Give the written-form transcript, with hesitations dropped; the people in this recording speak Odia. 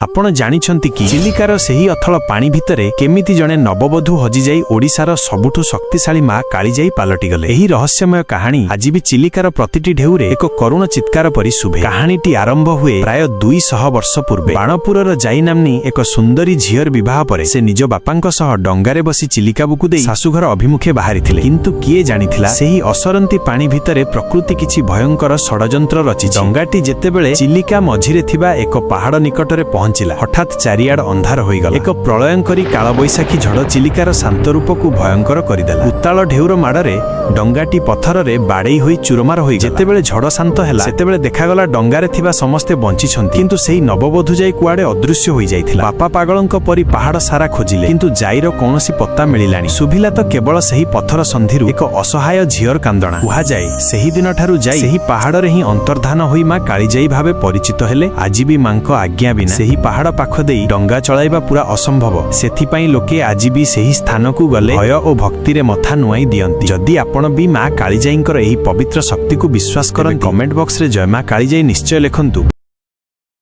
ଆପଣ ଜାଣିଛନ୍ତି କି, ଚିଲିକାର ସେହି ଅଥଳ ପାଣି ଭିତରେ କେମିତି ଜଣେ ନବବଧୂ ହଜିଯାଇ ଓଡ଼ିଶାର ସବୁଠୁ ଶକ୍ତିଶାଳୀ ମା କାଳିଜାଇ ପାଲଟିଗଲେ? ଏହି ରହସ୍ୟମୟ କାହାଣୀ ଆଜି ବି ଚିଲିକାର ପ୍ରତିଟି ଢେଉରେ ଏକ କରୁଣ ଚିତ୍କାର ପରି ଶୁଭେ। କାହାଣୀଟି ଆରମ୍ଭ ହୁଏ ପ୍ରାୟ 200 ବର୍ଷ ପୂର୍ବେ। ବାଣପୁରର ଜାଇ ନାମ୍ନୀ ଏକ ସୁନ୍ଦରୀ ଝିଅର ବିବାହ ପରେ ସେ ନିଜ ବାପାଙ୍କ ସହ ଡଙ୍ଗାରେ ବସି ଚିଲିକା ବୁକୁ ଦେଇ ଶାଶୁଘର ଅଭିମୁଖେ ବାହାରିଥିଲେ। କିନ୍ତୁ କିଏ ଜାଣିଥିଲା, ସେହି ଅସରନ୍ତି ପାଣି ଭିତରେ ପ୍ରକୃତି କିଛି ଭୟଙ୍କର ଷଡ଼ଯନ୍ତ୍ର ରଚିଛି। ଡଙ୍ଗାଟି ଯେତେବେଳେ ଚିଲିକା ମଝିରେ ଥିବା ଏକ ପାହାଡ଼ ନିକଟରେ ପହଞ୍ଚିଲା, ହଠାତ୍ ଚାରିଆଡ଼ ଅନ୍ଧାର ହୋଇଗଲା। ଏକ ପ୍ରଳୟଙ୍କରୀ କାଳବୈଶାଖୀ ଝଡ଼ ଚିଲିକାର ଶାନ୍ତ ରୂପକୁ ଭୟଙ୍କର କରିଦେଲା। ଉତ୍ତାଳ ଢେଉର ମାଡ଼ରେ ଡଙ୍ଗାଟି ପଥରରେ ବାଡ଼େଇ ହୋଇ ଚୁରମାର ହୋଇ, ଯେତେବେଳେ ଝଡ଼ ଶାନ୍ତ ହେଲା, ସେତେବେଳେ ଦେଖାଗଲା ଡଙ୍ଗାରେ ଥିବା ସମସ୍ତେ ବଞ୍ଚିଛନ୍ତି, କିନ୍ତୁ ସେହି ନବବଧୂ ଯାଇ କୁଆଡ଼େ ଅଦୃଶ୍ୟ ହୋଇଯାଇଥିଲା। ବାପା ପାଗଳଙ୍କ ପରି ପାହାଡ଼ ସାରା ଖୋଜିଲେ, କିନ୍ତୁ ଜାଇର କୌଣସି ପତ୍ତା ମିଳିଲାନି। ଶୁଭିଲା ତ କେବଳ ସେହି ପଥର ସନ୍ଧିରୁ ଏକ ଅସହାୟ ଝିଅର କାନ୍ଦଣା। କୁହାଯାଏ, ସେହି ଦିନଠାରୁ ଜାଇ ସେହି ପାହାଡ଼ରେ ହିଁ ଅନ୍ତର୍ଧାନ ହୋଇ ମା କାଳିଜାଇ ଭାବେ ପରିଚିତ ହେଲେ। ଆଜି ବି ମାଙ୍କ ଆଜ୍ଞା ବିନା ସେହି ପାହାଡ଼ ପାଖ ଦେଇ ଡଙ୍ଗା ଚଳାଇବା ପୁରା ଅସମ୍ଭବ। ସେଥିପାଇଁ ଲୋକେ ଆଜି ବି ସେହି ସ୍ଥାନକୁ ଗଲେ ଭୟ ଓ ଭକ୍ତିରେ ମଥା ନୁଆଇଁ ଦିଅନ୍ତି। ଯଦି ଆପଣ ବି ମା କାଳିଜାଇଙ୍କର ଏହି ପବିତ୍ର ଶକ୍ତିକୁ ବିଶ୍ୱାସ କରନ୍ତି, କମେଣ୍ଟ ବକ୍ସରେ ଜୟ ମା କାଳିଜାଇ ନିଶ୍ଚୟ ଲେଖନ୍ତୁ।